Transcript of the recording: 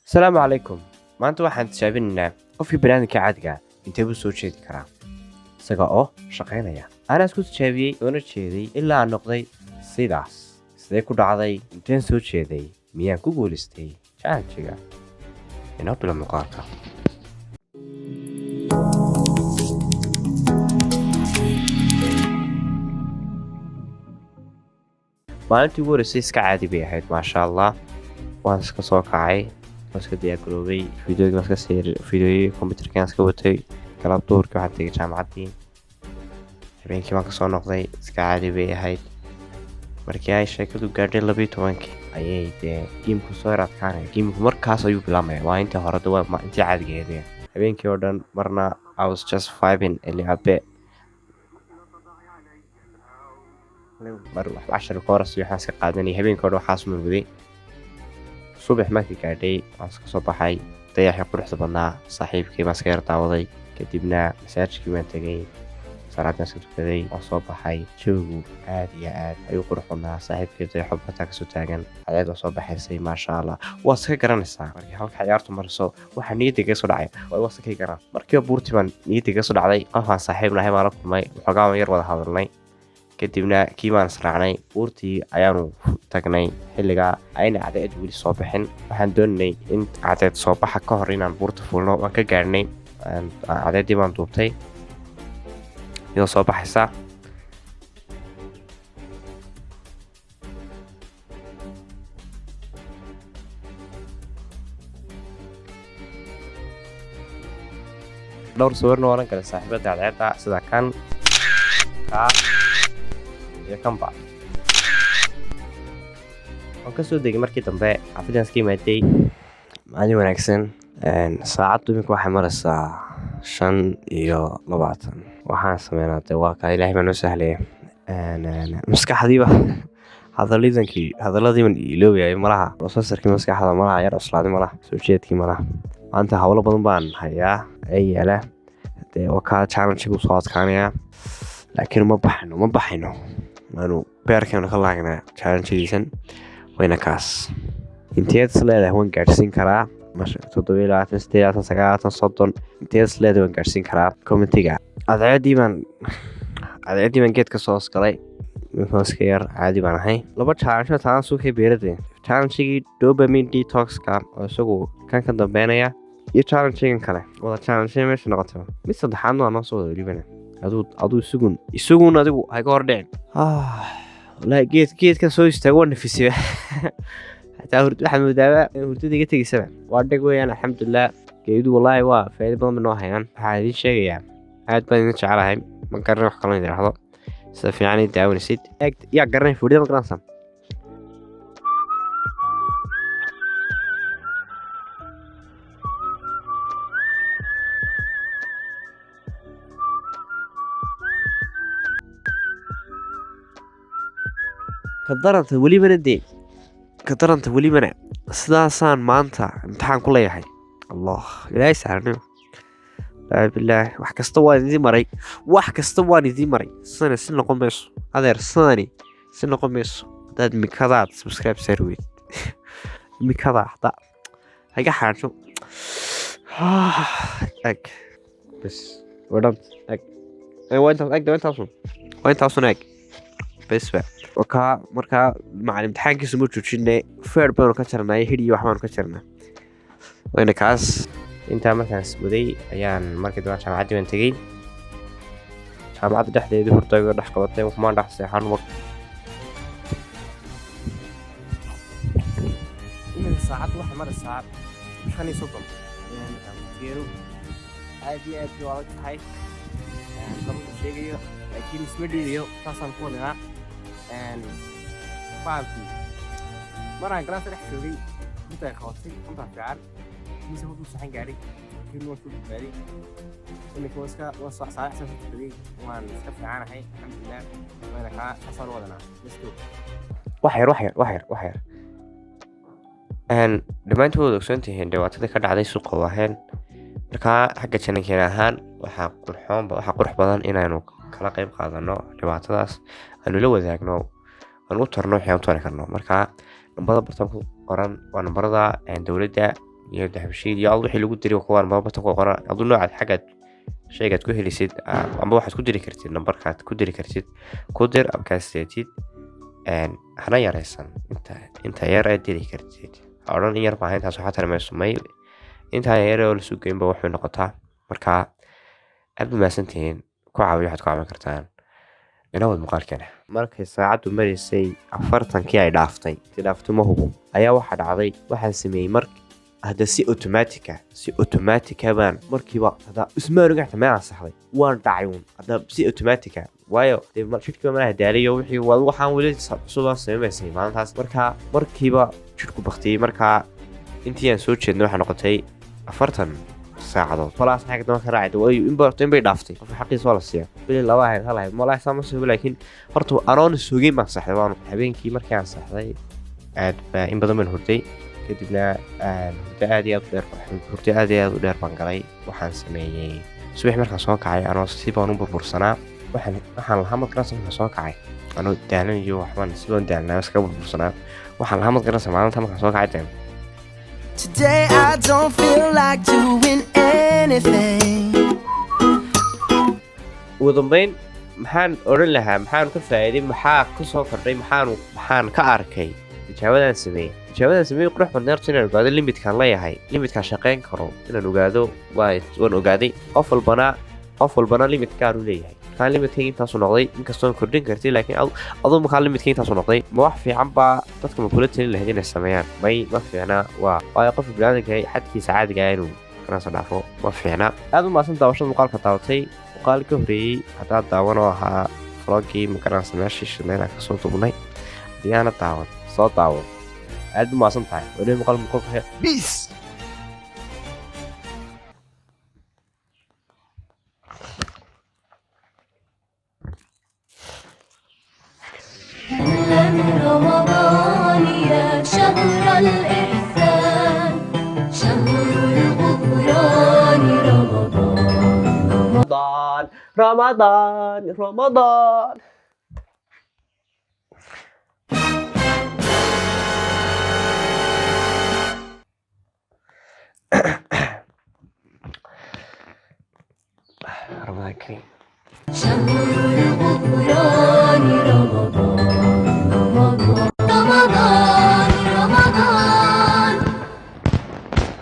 Asalaamu calaykum. Maanta waxaan tijaabinaynaa qofkii baniaadamka caadiga intee buu soo jeedi karaa isaga oo shaqaynaya. Anaa isku tijaabiyey oona jeeday ilaa aan noqday sidaas. Sidee ku dhacday? Inteen soo jeeday? Miyaan ku guulaystay challenge-ga? Inoo bilo muuqaalka. Maalintii ugu horreysay iska caadi bay ahayd, maasha Allah. Waan iska soo kacay, waan iska diyaargaroobay, fiidiyoogi baan iska sii fiidiyooyey, computerkaan iska watay. Galab duhurkii waxaan tegay jaamacaddii, habeenkii baan kasoo noqday, iska caadi bay ahayd. Markii ay sheekadu gaadhay 12-kii ayay dee game-ku soo yar adkaanaya. Game-ku markaas ayuu bilaabmaya. Waa intii hore de, waa intii caadiga ahayd. Habeenkii oo dhan marna I was just vibing eliabe, mar wax cashar kooras iyo waxaan iska qaadanayay. Habeenkii oo dhan waxaas murmuday. Subax markii gaadhay waan iska soo baxay, dayaxii quruxda badnaa saaxiibkii baan iska yar daawaday. Kadibna masaajidkii baan tegay, salaadaan iska tukaday, waan soo baxay. Jawigu aad iyo aad ayuu qurux badnaa. Saaxiibkii dayaxo bataa kasoo taagan, cadceed waa soo baxaysay, maasha Allah. Waa iska garanaysaa markii halka ciyaartu mariso waxaa niyadda kaga soo dhacay, waa iska garan. Markiiba buurtii baan niyadda kaga soo dhacday. Qofaan saaxiib nahay baan la kulmay, waxoogaa baan yar wada hadalnay. Kadibna kii baan israacnay, buurtii ayaanu tagnay. Xilligaa ayna cadceed weli soo bixin, waxaan doonaynay in cadceed soo baxa ka hor inaan buurta fuulno. Waan ka gaadhnay, cadceeddii baan duubtay iyadoo soo baxaysa. Dhowr sawirna waa la galay saaxiibada cadceedda, sida kan, kaa iyo kanba. Waan kasoo degay markii dambe, xaafadaan iska imaaday. Maalin wanaagsan. Saacaddu iminka waxay maraysaa 5:20. Waxaan sameynaa dee waa kaa, Ilaahay baa noo sahlaya. Maskaxdiiba hadallidankii hadalladiiban iloobayay malaha, processorkii maskaxda malaha yar cuslaaday malaha, soo jeedkii malaha. Maanta howlo badan baan hayaa ee yaala dee, waa kaa challenge-gu soo adkaanayaa, laakiin ma baxayno, ma baxayno, waanu beerkeenu ka laagnaa challenge-giisan. Wayna kaas. Inteed is leedahay waan gaadhsiin karaa? 27, 28, 29, 30, inteed is leedahay waan gaadhsiin karaa? Commentiga. Cadceeddii baan geed ka soo hoosgalay. Iminka yar caadi baan ahay. Laba challenge taan suukay beerade: challenge-gii dopamine detox-ka oo isagu kan ka dambeynaya iyo challenge-gan kale. Wada challenge meesha noqoto. Mid saddexaadna waa noo soo wada welibana. Aduu isugun adigu hayga hor dhicin. Wallaahi geedkan soo istaago waa nafisay xataa. Waxaad moodaaba in hurdada iga tegaysaba. Waa dheg weeyaan, alxamdulilah. Geedu wallaahi waa faa'iido badan bay noo hayaan. Waxaan idiin sheegayaa, aad baan idin jecelahay. Ma garan wax kaloo idin idhaahdo. Sida fiican ii daawanaysid. Yaa garanay fuudhida? Ma garanaysaa? Ka daranta welibana dee, ka daranta welibana sidaasaan maanta imtixaan ku leeyahay. Allah, Ilaahay saarnimo. Wallaahi bilaahi, wax kasta waan idiin maray, wax kasta waan idiin maray. Sidani si noqon mayso, adeer, sidani si noqon mayso. Haddaad mikadaad subscribe saari weyd, mikada hadda haga xaajo. Eg bes, waa dhant. Eg, waa intaas. Eg, waa intaasun, waa intaasun. Eg bes ba wakaa. Markaa macalin imtixaankiisa ma joojine, feer baanu ka jarnay, hidh iyo wax baanu ka jarnaa. Wayna kaas. Intaa markaas waday ayaan markii dambe jaamacaddii baan tegey. Jaamacadda dhexdeedii hurdayga dhex qabatay, waxmaan dhex seexan. Iminka saacaddu waxay maraysaa 35. Waqtigeedu aad iyo aad bay u adag tahay, lagu sheegayo, laakiin isma dhiibayo, saasaan ku wadanaa. Bahalkii maraan galaaska dhex joogay hurda ay qabatay, hurdaa fiican mise hurdu saxan gaadhay, laakiin waan soo badbaaday. Iminka waa iska waa saalax soo tukaday, waan iska fiicanahay, alxamdulilah. Waana kaa, saasaan u wadanaa. Let's go. Wax yar, wax yar, wax yar, wax yar. Dhammaantood waad ogsoon tihiin dhibaatada ka dhacday suuqa Waaheen. Markaa xagga channelkeena ahaan waxaa qurxoon, waxaa qurux badan inaynu kala qayb qaadano dhibaatadaas, aanu la wadaagno, aan u tarno wixii aan u tari karno. Markaa nambarada bartaan ku qoran waa nambarada dowladda. iyo Dahabshiil iyo ad wixii lagu diri kuwaan mabata ku qoran. Adu noocaad xaggaad shaygaad ku helisid amba waxaad ku diri kartid, nambarkaad ku diri kartid ku dir abkaad sidatid. Hana yaraysan inta yar aad diri kartid. Ha odhan in yar maaha intaas, waxaa tari mayso. May, intaa yar oo lasu geynba waxay noqotaa. Marka aad ba mahadsantihiin, ku caawiyo waxaad ku caawin kartaan inawad muuqaalkeena. Markay saacaddu maraysay 40-kii ay dhaaftay, ti dhaaftay ma hubo, ayaa waxaa dhacday, waxaan sameeyey mar hadda si automatic ah, si automatic ah baan markiiba hadda ismaan ogaxta meel aan saxday, waan dhacay uun hadda si automatic ah, waayo dee jidhkiiba malaha daalayo wixii waa waxaan weli cusubaan samaymaysay maalintaas. Marka markiiba jidhku baktiyey. Markaa intii aan soo jeednay waxaa noqotay 40 saacadood falaas. Xagga dambe ka raacay waayo inba horta inbay dhaaftay. Qofka xaqiisa waa la siiyaa. Bili laba ahayd, hal ahayd, malaha saa ma sugo, laakiin horta anoon sugeyn baan saxday. Waan habeenkii markii aan saxday aad baa in badan baan hurday. Kadibna hurdo aad iyo aad u dheer, hurdo aad iyo aad u dheer baan galay. Waxaan sameeyey subax markaan soo kacay, anoo si baan u burbursanaa. Waxaan lahaa mad garanaysa markaan soo kacay, anoo daalan iyo waxbaan si baan daalnaa, iskaga burbursanaa. Waxaan lahaa mad garanaysa maalinta markaan soo kacay deen. Today I don't feel like doing anything. Ugu dambeyn maxaan odhan lahaa? Maxaan ka faa'iiday? Maxaa ku soo kordhay? Maxaan ka arkay tijaabadan sameeyey? Tijaabadan sameeyey qurux badneed horta inaan ogaado limitkaan leeyahay, limitkaan shaqayn karo inaan ogaado. Waan ogaaday. Qof walbana limit gaar u leeyahay. Markaan limitkayga intaasu noqday, inkastoon kordhin kartid, laakiin aduu markaa limitka intaasu noqday, ma wax fiican baa? Dadka ma kula talin lahayd inay sameeyaan? May, ma fiicna. Waa waayo qofka biniaadamka xadkiisa caadiga ah inuu kanasa dhaafo ma fiicna. Aad u mahadsan daawashada muuqaalka daawatay. Muuqaal ka horreeyey haddaad daawan oo ahaa vlogii magaranaysa meeshii shidnayd aan kasoo duubnay, haddii aana daawan, soo daawo. Aad u mahadsan tahay. Weli muuqaal muuqaalka. Peace. أهلا رمضان يا شهر الإحسان، شهر الغفران رمضان. رمضان، رمضان، رمضان. رمضان كريم. شهر الغفران.